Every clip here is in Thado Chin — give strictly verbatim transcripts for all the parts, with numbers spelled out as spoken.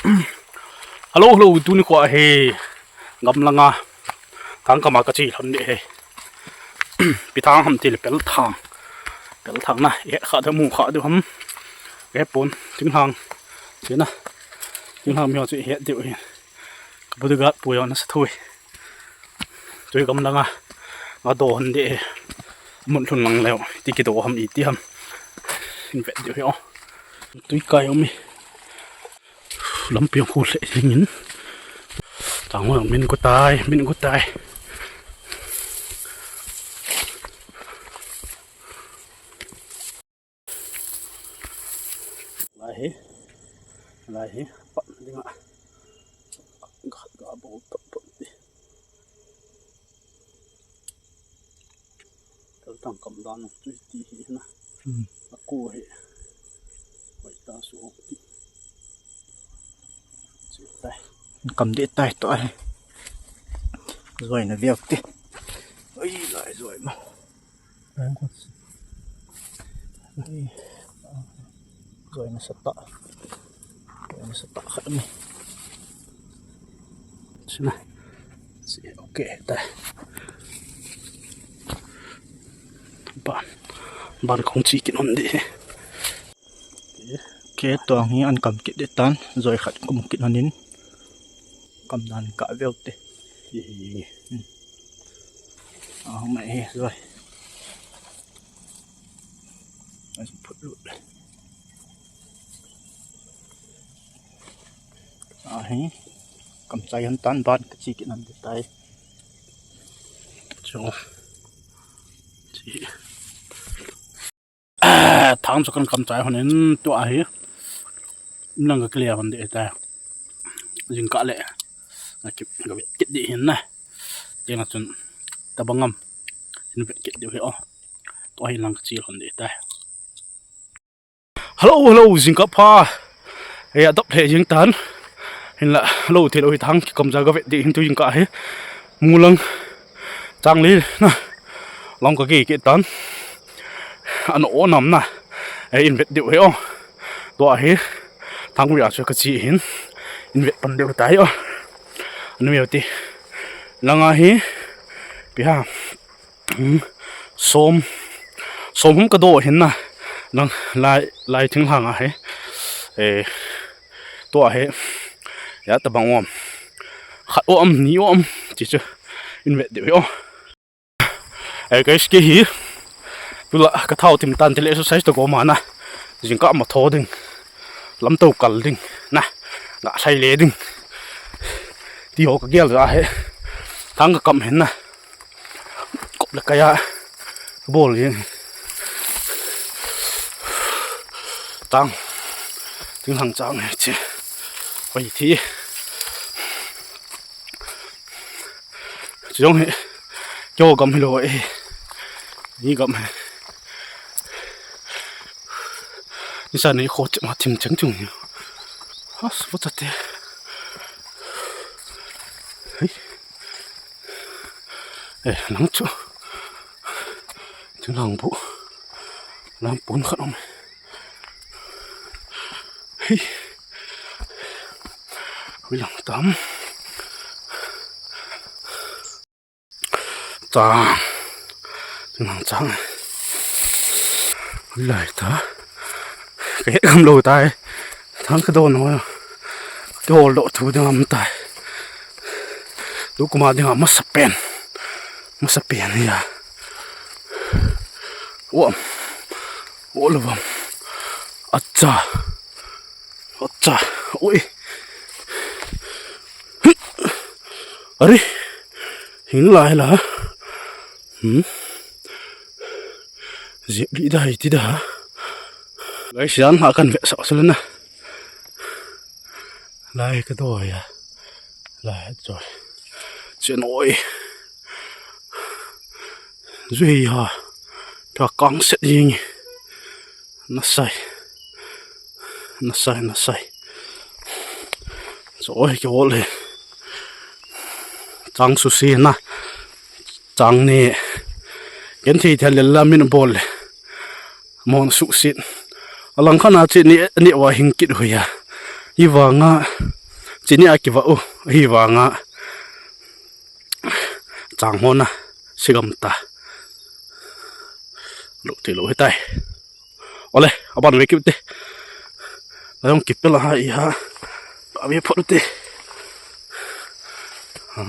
Hello, hello, tuni kho hi gamlanga thangkam a kache lhon ding ahi. Ipi thang ham tile pelthang. Pelthang na, ihet kha diu, mu kha diu ham. Ihet pon, thinglhang. Chena. Thinglhang mi ho chu ihet diu ahi. Ka bodyguard pu jong nasa thou e. Tui gamlanga. Nga do hon ding ahi. Mun lhun lang leu. Iti kido ham, iti ham. Invet diu ahi o. Tui kai um e. Lampi khu le dingin. Tang ho min ko tai, min ko tai. Lai hi. Lai hi. Pat dinga. Ga, ga bo pat pat ti. Pelthang kam dan chu ti hi na. Hmm. Aku hi. Hoi ta su ti. Chu tai. Kam ding tai to ahi. Joi na veu ti. Oi, lai joi ma. Joi na sata. Joi na sata khat ni. Sina. Si, okay, ta. Ban. Ban kong chi kin on di. Ke tuang hi an kam kit ding tan, joi khat kum kit hanin. Kam dan ka veu te. Hi, hi, hi. Hmm. Ah, mai hi, joi. Ai, phut lut le. Ah, hi. Kam chai han tan ban ka chi kit nan ding tai. Chu. Chi. Ah, thang chu kan kam chai hon in tua hi. Nang ka clear hon ding tai. Jingkah le. Nga kip, nga vet kit ding hin na. Tenga chun tabang am. Hin vet kit ding hi o. Tua hi nang ka chi hon ding tai. Hello, hello, jingkah pha. Ei, adap le jing tan. Hinla, hello, thei lou hi thang, kikom ja ka vet ding hin tu jingkah hi. Mulang, chang li, na. Long ka ki ki tan. An o nam na. Ei, in vet diu hi o. Tua hi. Thang via chu ka chi hin. In vet pan diu tai o. Anu meu ti. Langa hi. Pi ha. Hmm, som, som hum ka do hin na. Nang lai, lai thinglhang a hi. Eh, tua hi. Ya tabang om. Khat om, ni om. Chi chu. In vet diu o. Eh, guys, ke hi. Tula ka thao tim tan tile exercise to ko ma na. Jingkah ma tho ding. Lam to kal ding. Na. Nga sai le ding. Ti ho ka gel ja hi. Thang ka kam hin na. Kop le kaya. Bol jing. Tang. Thinglhang chang hi chi. Hoi thi. Chi jong hi. Kyo gam hi lo e. Ni gam hi. Ni sa ni kho chi ma thim chang chung ni. Has vo ta te. Hei. Eh, nang chu. Thinglhang bu. Lang pun khat om. Hei. Hui lang tam. Chang. Thinglhang chang. Hui lai ta. Ka het gam lou tai. Thang ka don ho. Ka hol doh thu ding am tai. Tu kuma ding a masa pen. Masa pen ya. Om. Ol vam. Acha. Acha. Oi. Are. Hin lai la. Hmm. Jep li da hi ti da. Lai sian ha kan ve sa sa na. Lai ka do ya. Lai choi. Chen oi. Zui ha. Ka kang set ying. Na sai. Na sai, na sai. Choi ke hol he. Chang su si na. Chang ni. Ken thi thel la min bol le. Mon su sit. Alang khana chi ni, ni wa hing kit hu ya. Hivanga, chini a kiva u, hivanga, chang hona, sigam ta. Lo te lo hitai. Ole, aban ve kit te. Ayong kipela ha i ha. Ave phot te. Ha.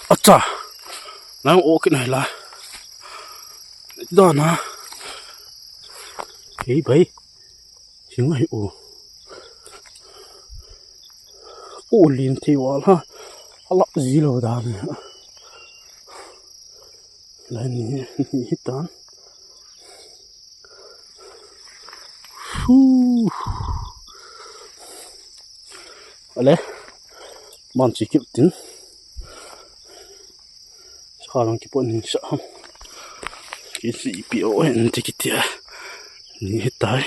Acha. Nang o kit nai la. Dana. Hei bai. Hing ai o. O lin thei wal ha. Ala ji lo dan. Lai ni, ni hitan. Hu. Ale. Man chi kip tin. Sa lang kipon ni sa ham. Kisi pi o en ti kitia. Ni hitai.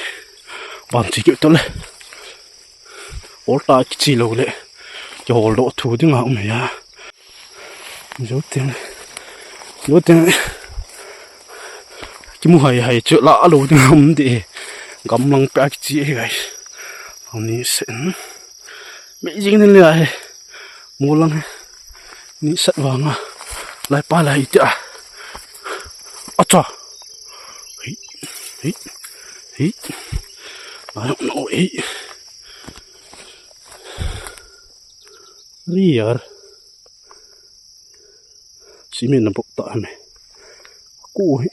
Man chi kip to le. Ol ta kichi lo le. Kihol do thu ding a um ya. Zo teng. Zo teng. Kimu hai hai chu la a lo ding ham de. Gamlang pe a kichi e guys. Ani sen. Me jing nin le ai. Mu lang he. Ni sat vanga. Lai pa lai ti a. Acha. Hi. Hi. Hi. Ai no hi. Riar. Cement na bok ta me. Ko hi.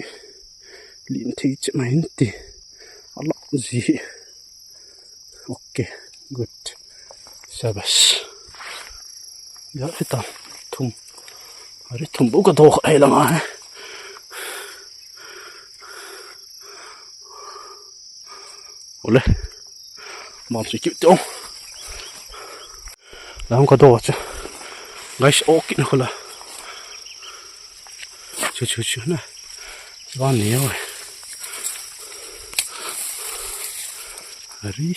Lin thei che mai hin ti. Ala ji. Okay, good. Sabas. Ya, hitam. Thum. Ari thum bu ka do ai langa. Ole. Mam si kiu tong. Lang ka do cha. Guys, okay na kala. Chu chu chu na. Van ni oi. Ari.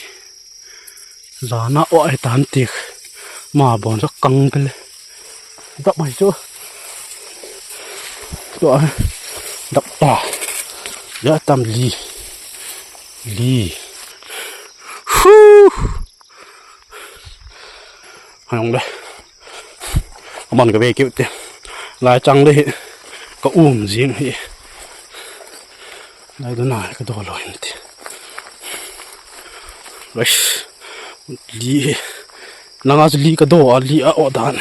Jana o ai tan tik. Ma bon sa kang pele. Dap mai chu. Tua. Dap ta. Ya tam li. Li. Hu. Hayong le. Aman ka ve kiu te. Lai chang le hi. Ka um jing hi. Lai do na ka do lo hin te. Guys. Li hi. Nanga chu li ka do a li a o dan.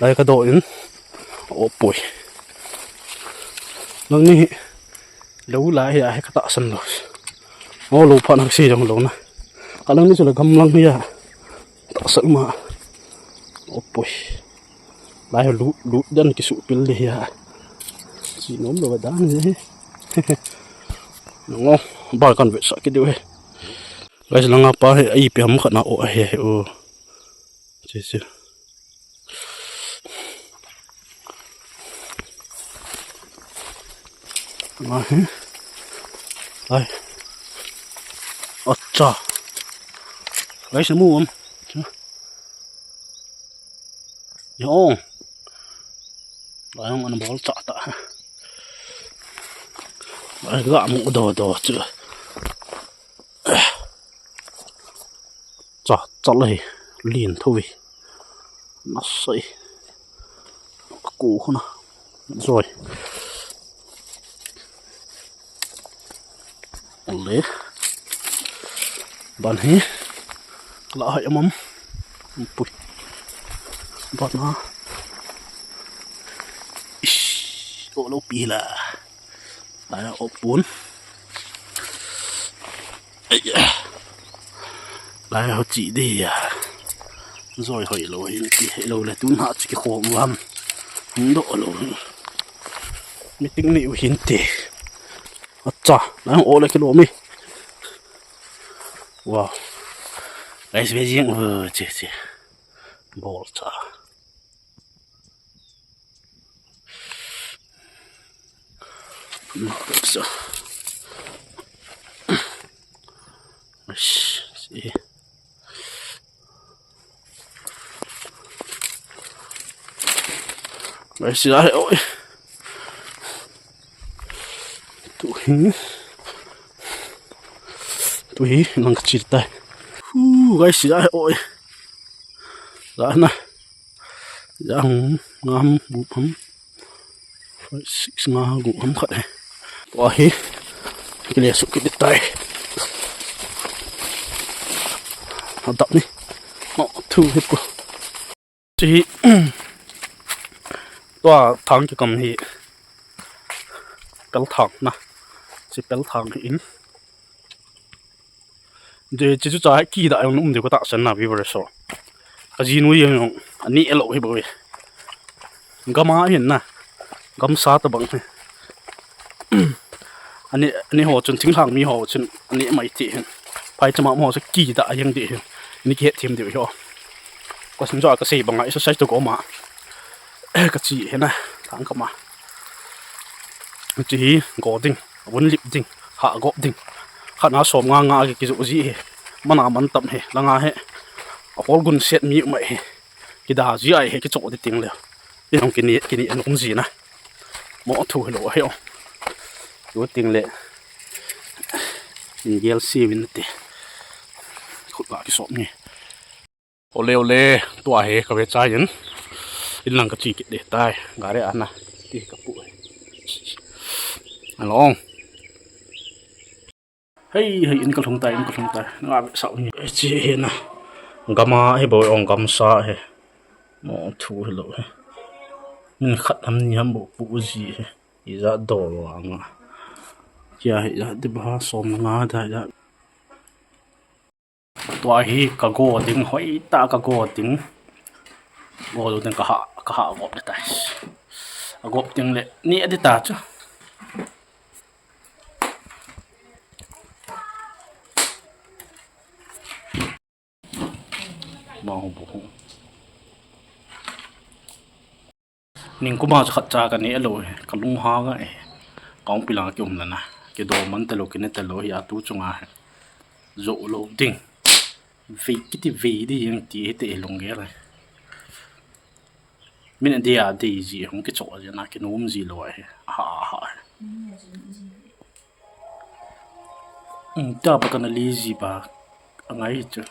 Lai ka do in. O poi. Nang ni hi. Lo lai hi a hi ka tahsan lo. O lo pha na si jong lo na. Ka lang ni chu la gam lang hi a. Tahsan ma. O poi. Lai lu lu dan ki su pil le hi a. Si nom lo dan ni hi. Ngo ba kan ve sa ki de he. Guys, langa pa hi ai pe ham khat na o he he o. Che che. Ahi. Ai. Acha. Guys, mu am. Yo. Lai ang ana bol cha ta. Lai ga mu do do chu. Cha, cha lai, lin tho ve. Na sai. Ko huna. Joi. Le. Ban hi. La hai amam. Pui. Ban na. Ish. O lo pi la. Lai a opun. Aiya. Lai a ho chi de ya. Joi hoi lo hin ti hei lo le tun ha chi ki khom vam. Hung do lo. Meeting ni u hin te. Acha, lai o le ki lo mi. Wow. Guys, ve jing u che che. Bol cha. So. Let's see. Let's see. Oi. Tu Hmm. Tuhi nang kachil tai. Hu, guys, ya oi. Ya na. Ya hum, ngam, bu pam. Five, six, nga gu ham khat he. Tua hi. Kile su kile tai. Adap ni. Mo thu hi pu. Chi hi. Tua thang kikam hi. Pel thang na. Chi pel thang hi in. Chuche chu cha kidah jong um diu katahsan na viewers ho. Kajinu jong ani elo hi bou e. Gam a hin na. Gamsa tabang hi. Ani, ani ho chun thinglhang mi ho chun ani mai ti hin. Phaicham a um ho chu kidah jeng ti hin. Ni kihet them diu hi ho. Kasin jo kasei banga exercise to gom a. Kachi hi na. Thang kama. Chi hi go ding. Avun lip ding, ha gop ding. Khat na som nga nga ki kizu ji hi. Mana man tam hi, langa hi. Ahol gun set mi mai hi. Kida ji ai hi kicho di ting le. Inong kini, kini an um ji na. Mo thu hi lo hi o. Yo ting le. Ingel si win te. Khut ba ki som ni. Ole, ole, tua hi kave chai in. In lang kachi kit de tai. Gari ana. Ti kapu. Along. Hei, hei, in kalhung tai, in kalhung tai. Nga ve sau ni. Chi hi na. Gam a hi bou ong gamsa hi. Mo thu hi lo hi. Min khat ham ni ham bou pu ji hi. Ija do lo anga. Chia hi ja di ba som nga da ja. Tua hi ka go ding, hoitah ka go ding. Go ding ka ha, ka ha gop le tai. A gop ding le, ni adi ta chu. Ma hu bu hu. Ningkuma chu khat cha kane lou hi, kalung hang a hi. Kaung pilang kium lana. Kido man talou, kine talou hi atu chunga hi. Jou lou ding. Vei kiti vei di jeng ti hi te lung gel hi. Min a dia dei ji hung kicho ji na kinom ji lou hi. Ha ha. Um, ta ba kana li ji ba. Angai chu.